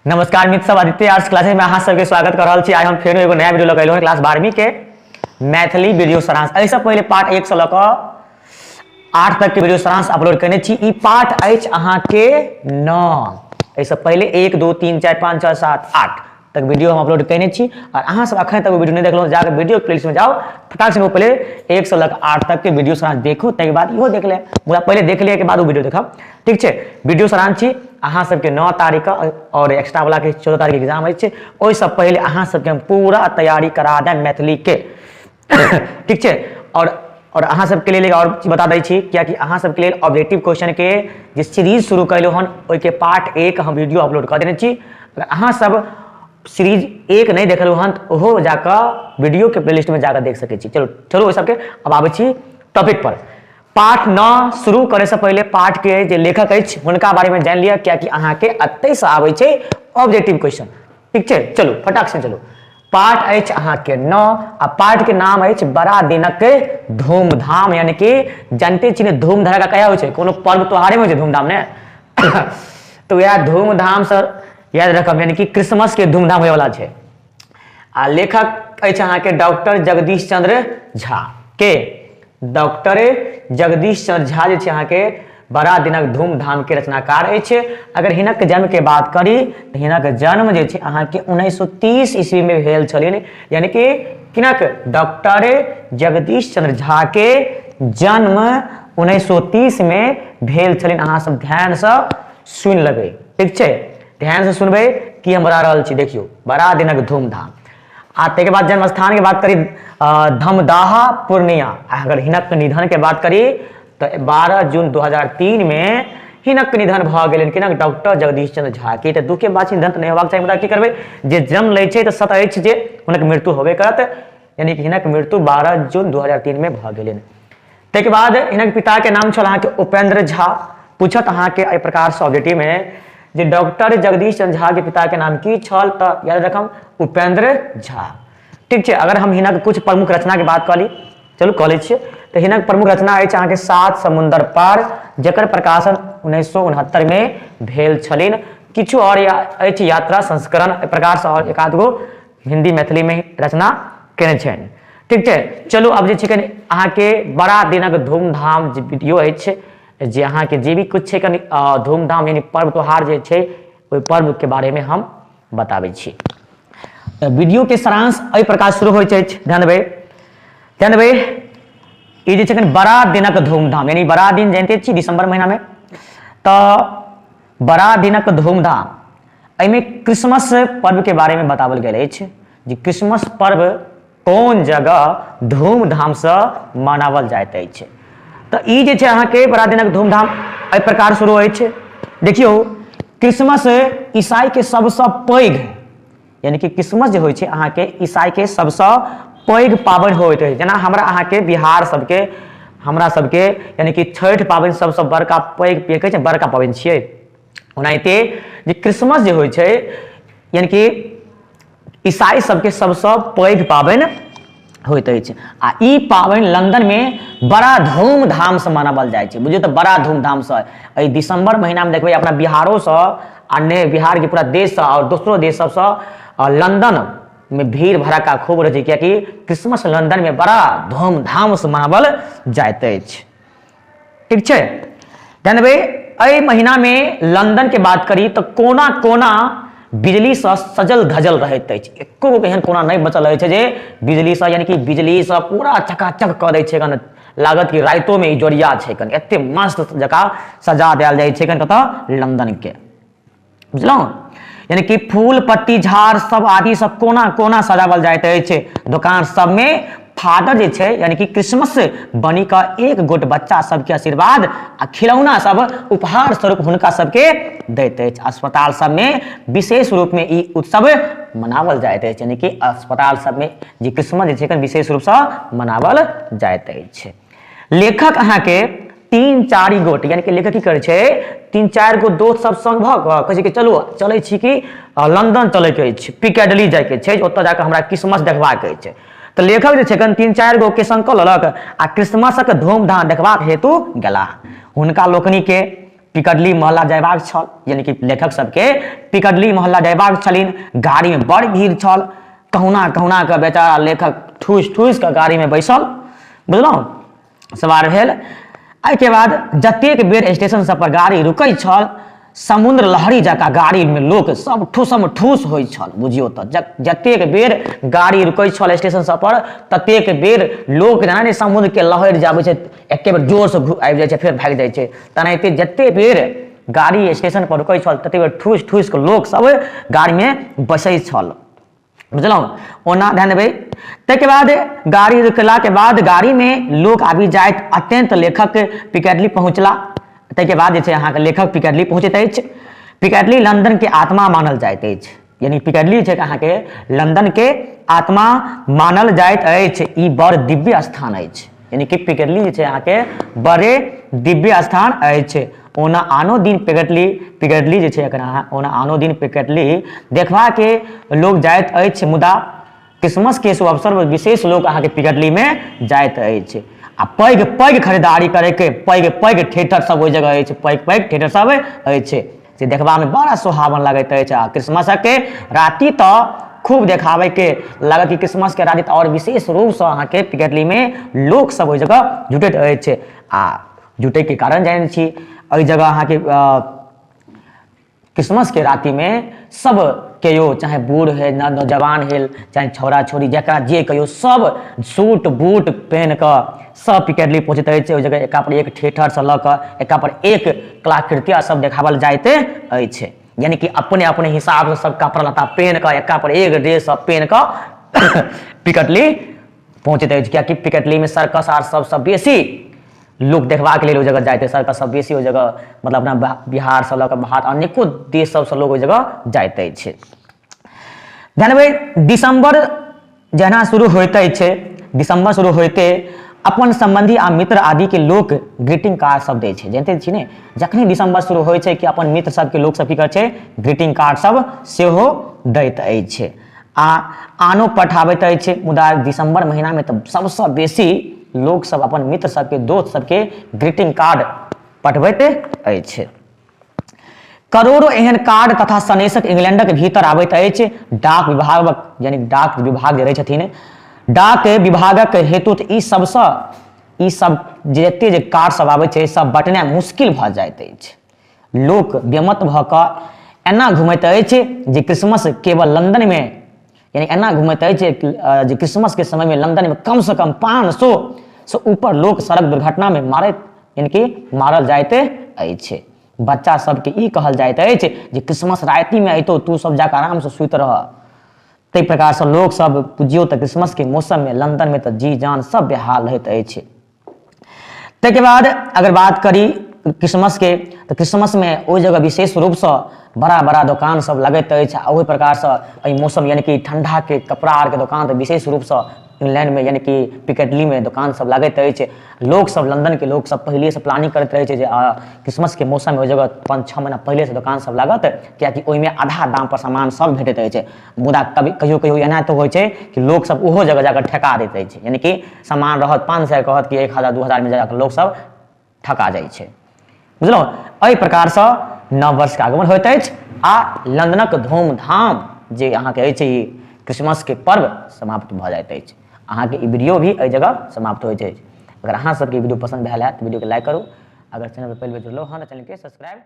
नमस्कार मित्र सब, आदित्य आर्ट्स क्लासेस में अहाँ सबके स्वागत कर रहल छी। आइ हम फेरो एगो नया वीडियो लऽ के एलहुँ क्लास 12वीं के मैथिली वीडियो सारांश। एहिसँ पहिले पार्ट 1 से लऽ कऽ 8 तक के वीडियो सारांश अपलोड केने छी। ई पार्ट अछि अहाँके 9। एहिसँ पहिले 1 2 3 4 5 6 7 8 तक वीडियो हम अपलोड केने छी और अहाँ सब अखन तक वीडियो नहीं देखलहुँ, जाकर वीडियो प्लेलिस्ट में जाओ, फटाक से पहले 1 से लग 8 तक के वीडियो सारांश देखू, ताहिके बाद इहो देख ले, मुदा पहले देख लिया के बाद वो वीडियो देखब, ठीक छै। वीडियो सारांश छी अहाँ सबके 9 तारीख और एक्स्ट्रा वाला के 14 तारीख एग्जाम अछि, ओहिसँ पहिले अहाँ सबके हम पूरा तैयारी करा देब मैथिली के, ठीक छै। और अहाँ सबके लेल और चीज बता दै छी, कियाकि अहाँ सबके लेल ऑब्जेक्टिव क्वेश्चन के जे सीरीज शुरू कयलहुँ हन ओहिके पार्ट 1 हम वीडियो अपलोड कऽ देने छी। अगर अहाँ सब सीरीज 1 नहि देखलहुँ हन तऽ ओहो जाकऽ वीडियो के प्लेलिस्ट में जाकऽ देख सकै छी। चलो चलो ओहि सबके अब आबै छी टॉपिक पर। पाठ 9 शुरू करे से पहले पाठ के जे लेखक अछि हुनका बारे में जानि लिअ, कियाकि अहाँके एतहि से आबै छै ऑब्जेक्टिव क्वेश्चन, ठीक छै। चलू फटाक से चलू। पाठ अछि अहाँके 9 आ पाठ के नाम अछि बड़ा दिनक धूमधाम, यानी कि जानते छी ने धूम धड़ाका कहिया होइ छै, कोनो पर्व त्योहारे में होइ छै धूमधाम ने, तो वएह धूमधाम से याद रखब, यानी कि क्रिसमस के धूमधाम होय वाला छै। आ लेखक अछि अहाँके डॉक्टर जगदीश चंद्र झा के, डॉक्टर जगदीश चंद्र झा जे छै अहाँके बड़ा दिनक धूमधाम के रचनाकार अछि। अगर हिनक जन्म के बात करी तऽ हिनक जन्म जे छै अहाँके 1930 ईस्वी में भेल छलनि, यानी कि किनक डॉक्टर जगदीश चंद्र झा के जन्म 1930 में भेल छलनि। अहाँ सब ध्यान से सुनि लेबै, ठीक छै, ध्यान से सुनबै की हम बता रहल छी। देखियौ बड़ा दिनक धूमधाम। आ ताहिके बाद जन्म स्थान के बात करी धमदाहा पूर्णिया। अगर हिनक निधन के बात करी तऽ 12 जून 2003 में हिनक निधन भऽ गेलनि, किनक डॉक्टर जगदीश चंद्र झा के। तऽ दुख के बात छै, निधन तऽ नहि होबाक चाही, मुदा की करबै, जे जन्म लै छै तऽ सत अछि जे हुनक मृत्यु होबे करत, यानी कि हिनक मृत्यु 12 जून 2003 में भऽ गेलनि। ताहिके बाद हिनक पिता के नाम छल अहाँके उपेंद्र झा। पूछत अहाँके एहि प्रकार से ऑब्जेक्टिव में जे डॉक्टर जगदीश चंद्र झा के पिता के नाम की छल, तऽ याद रखम उपेंद्र झा, ठीक छै। अगर हम हिनक कुछ प्रमुख रचना के बात कऽ ली, चलू कऽ लै छियै, तऽ हिनक प्रमुख रचना अछि अहाँके 7 समुन्दर पार, जकर प्रकाशन 1969 में भेल छलनि। किछु और अछि यात्रा संस्करण, एहि प्रकार से और एक आध गो हिंदी मैथिली में रचना केने छनि, ठीक छै। चलू अब जे छै कनि अहाँके बड़ा दिनक धूमधाम जे वीडियो अछि, जे अहाँके जे भी कुछ छै कनि धूमधाम यानी पर्व त्योहार जे छै ओहि पर्व के बारे में हम बताबै छी। तऽ वीडियो के सारांश एहि प्रकार शुरू होइत अछि। ध्यान देबै, ध्यान देबै, ई जे छै कनि बड़ा दिनक धूमधाम, यानी बड़ा दिन जानते छी दिसंबर महीना में, तऽ बड़ा दिनक धूमधाम एहिमे क्रिसमस पर्व के बारे में बतावल गेल अछि जे क्रिसमस पर्व कोन जगह धूमधामसँ मनावल जाइत अछि। तऽ ई जे छै अहाँके बड़ा दिनक धूमधाम एहि प्रकार शुरू अछि। देखियौ क्रिसमस ईसाई के सबसँ पैघ, यानी कि क्रिसमस जे होइ छै अहाँके ईसाई के सबसँ पैघ पाबनि होइत अछि। जेना हमरा अहाँके बिहार सबके, हमरा सबके यानी कि छठि पाबनि सबसँ बड़का पैघ कहै छै बड़का पाबनि छियै, ओनाहिते जे क्रिसमस जे होइ छै यानी कि ईसाई सबके सबसँ पैघ पाबनि होइत अछि। आ ई पाबनि लंदनमे बड़ा धूमधामसँ मनाओल जाइ छै, बुझियौ तऽ बड़ा धूमधामसँ। एहि दिसंबर महीनामे देखबै अपना बिहारोसँ आ ने बिहारके पूरा देशसँ आओर दोसरो देश सबसँ लंदनमे भीड़ भड़क्का खूब रहै छै, कियाकि क्रिसमस लंदनमे बड़ा धूमधामसँ मनाओल जाइत अछि, ठीक छै। ध्यान देबै एहि महीनामे लंदन के बात करी तऽ कोना कोना बिजलीसँ सजल धजल रहैत अछि, एको गो एहन कोना नहि बचल रहै छै जे बिजलीसँ, यानी कि बिजलीसँ पूरा चकाचक कऽ दै छै, कन लागत कि रातिोमे इजोरिया छै, कन एते मस्त जकाँ सजा देल जाइ छै कन कतऽ लंदनके, बुझलहुँ। यानी कि फूल पत्ती झाड़ सब आदि सब कोना कोना सजावल जाइत अछि। दोकान सबमे फादर जे छै यानी कि क्रिसमस बनी कऽ एक गोट बच्चा सबके आशीर्वाद आ खिलौना सब उपहार स्वरूप हुनका सबके दैत अछि। अस्पताल सबमे विशेष रूपमे ई उत्सव मनावल जाइत अछि, यानी कि अस्पताल सबमे जे क्रिसमस जे छै विशेष रूपसँ मनावल जाइत अछि। लेखक अहाँके 3-4 गोट, यानी कि लेखक की करै छै 3-4 गो दोस्त सब संग भऽ कऽ कहै छै कि चलू चलै छी कि लंदन चलैके अछि, पिकैडली जाइके छै, ओतऽ जाकऽ हमरा क्रिसमस देखबाक अछि। तऽ लेखक जे छै कनि 3-4 गो के संग कऽ लेलक आ क्रिसमसक धूमधाम देखबाक हेतु गेलाह। हुनका लोकनिके पिकडली मोहल्ला जयबाक छल, यानी कि लेखक सबके पिकडली मोहल्ला जयबाक छलनि। गाड़ीमे बड़ भीड़ छल, कहुना कहुना कऽ बेचारा लेखक ठूसि ठूसि कऽ गाड़ीमे बैसल, बुझलहुँ, सवार भेल। एहिके बाद जतेक बेर स्टेशन सब पर गाड़ी रुकै छल, समुद्र लहरी जकाँ गाड़ीमे लोक सब ठूसम ठूस होइ छल। बुझियौ तऽ जतेक बेर गाड़ी रुकै छल स्टेशन सब पर, ततेक बेर लोक जेना नहि समुद्रके लहरि जे आबै छै, एके बेर जोरसँ आबि जाइ छै, फेर भागि जाइ छै, तेनाहिते जतेक बेर गाड़ी स्टेशन पर रुकै छल, ततेक बेर ठूसि ठूसि कऽ लोक सब गाड़ीमे बैसै छल, बुझलहुँ। ओना ध्यान देबै, ताहिके बाद गाड़ी रुकलाके बाद गाड़ीमे लोक आबि जाइत। अत्यंत लेखक पिकैडली पहुँचला। ताहिके बाद जे छै अहाँके लेखक पिकैडली पहुँचैत अछि। पिकैडली लंदनके आत्मा मानल जाइत अछि, यानी पिकैडली छै अहाँके लंदनके आत्मा मानल जाइत अछि। ई बड़ दिव्य स्थान अछि, यानी कि पिकैडली जे छै अहाँके बड़े दिव्य स्थान अछि। ओना आनो दिन पिकैडली पिकैडली जे छै एकर अहाँ ओना आनो दिन पिकैडली देखबाके लोक जाइत अछि, मुदा क्रिसमसके शुभ अवसर पर विशेष लोक अहाँके पिकैडलीमे जाइत अछि आ पैघ पैघ खरीदारी करैके पैघ पैघ थिएटर सब ओहि जगह अछि, पैघ पैघ थिएटर सब अछि से देखबामे बड़ा सुहावन लगैत अछि। आ क्रिसमसके राति तऽ खूब देखाबैके लागत कि क्रिसमसके राति तऽ आओर विशेष रूपसँ अहाँके पिकैडलीमे लोकसब ओहि जगह जुटैत अछि। आ जुटैके कारण जानै छी, एहि जगह अहाँके क्रिसमसके रातिमे सब केओ, चाहे बूढ़ है नौजवान है, चाहे छौड़ा छौड़ी, जकरा जे कहियौ, सब सूट बूट पहिन कऽ सब पिकैडली पहुँचैत अछि। ओहि जगह एका पर एक थिएटरसँ लऽ कऽ एका पर एक कलाकृति सब देखावल जाइत अछि, यानी कि अपने अपने हिसाबसँ सब कपड़ा लत्ता पहिन कऽ एका पर एक ड्रेस सब पहिन कऽ पिकैडली पहुँचैत अछि। कियाकि पिकैडलीमे सर्कस आर सबसँ बेसी लोक देखबाक लेल ओहि जगह जाइत अछि। सर्कस सब बेसी ओहि जगह, मतलब अपना बिहारसँ लऽ कऽ बाहर अनेको देश सबसँ लोक ओहि जगह जाइत अछि। ध्यान देबै, दिसम्बर जहिना शुरू होइत अछि, दिसम्बर शुरू होइते अपन सम्बन्धी आ मित्र आदिके लोक ग्रीटिंग कार्ड सब दै छै। जानिते छी ने, जखने दिसम्बर शुरू होइ छै कि अपन मित्र सबके लोक सब की करै छै, ग्रीटिंग कार्ड सब सेहो दैत अछि आ आनो पठाबैत अछि। मुदा दिसम्बर महीनामे तऽ सबसँ बेसी लोकसभ अपन मित्र सबके, दोस्त सबके ग्रीटिंग कार्ड पठबैत अछि। करोड़ों एहन कार्ड तथा सनेशक इंग्लैंडक भीतर आबैत अछि। डाक विभागक, यानी डाक विभाग जे रहै छथिन, डाक विभागक हेतु ई सबसँ ई सब जते जे कार्ड सब आबै छै सब बटनाइ मुश्किल भऽ जाइत अछि। लोक बेमत भऽ कऽ एना घुमैत अछि जे क्रिसमस केवल लंदनमे, यानी एना घुमैत अछि जे क्रिसमसके समयमे लंदनमे कमसँ कम 500 सँ ऊपर लोक सड़क दुर्घटनामे मारैत, यानी कि मारल जाइत अछि। बच्चा सबके ई कहल जाइत अछि जे क्रिसमस रातिमे अयतौ, तू सब जाकऽ आरामसँ सुति रह। ताहि प्रकारसँ लोकसब बुझियौ तऽ क्रिसमसके मौसममे लंदनमे तऽ जी जान सब बेहाल रहैत अछि। ताहिके बाद अगर बात करी क्रिसमसके, तऽ क्रिसमसमे ओहि जगह विशेष रूपसँ बड़ा बड़ा दोकान सब लगैत अछि। आ ओहि प्रकारसँ एहि मौसम यानी कि ठण्डाके कपड़ा आरके दोकान तऽ विशेष रूपसँ इंग्लैंडमे यानी कि पिकेडलीमे दोकान सब लगैत अछि। लोकसब, लंदनके लोकसब पहिलेसँ प्लानिंग करैत रहै छै जे क्रिसमसके मौसममे ओहि जगह 5-6 महीना पहिलेसँ दोकान सब लागत, किएकि ओहिमे आधा दामपर सामान सब भेटैत अछि। मुदा कभी कहियो कहियो एना तऽ होइ छै कि लोकसब ओहो जगह जाकऽ ठेका दैत अछि, यानी कि सामान रहत 500, कहत कि 1000 2000मे जाकऽ लोकसब ठका जाइ छै, बुझलहुँ। एहि प्रकारसँ नव वर्षके आगमन होइत अछि आ लंदनक धूमधाम जे अहाँके अछि ई क्रिसमसके पर्व समाप्त भऽ जाइत अछि। अहाँके ई वीडियो भी एहि जगह समाप्त होइत अछि। अगर अहाँ सबके वीडियो पसन्द भेल हैत तऽ वीडियोके लाइक करू। अगर चैनल पर पहिल बेर जुड़लहुँ हँ तऽ चैनलके सब्सक्राइब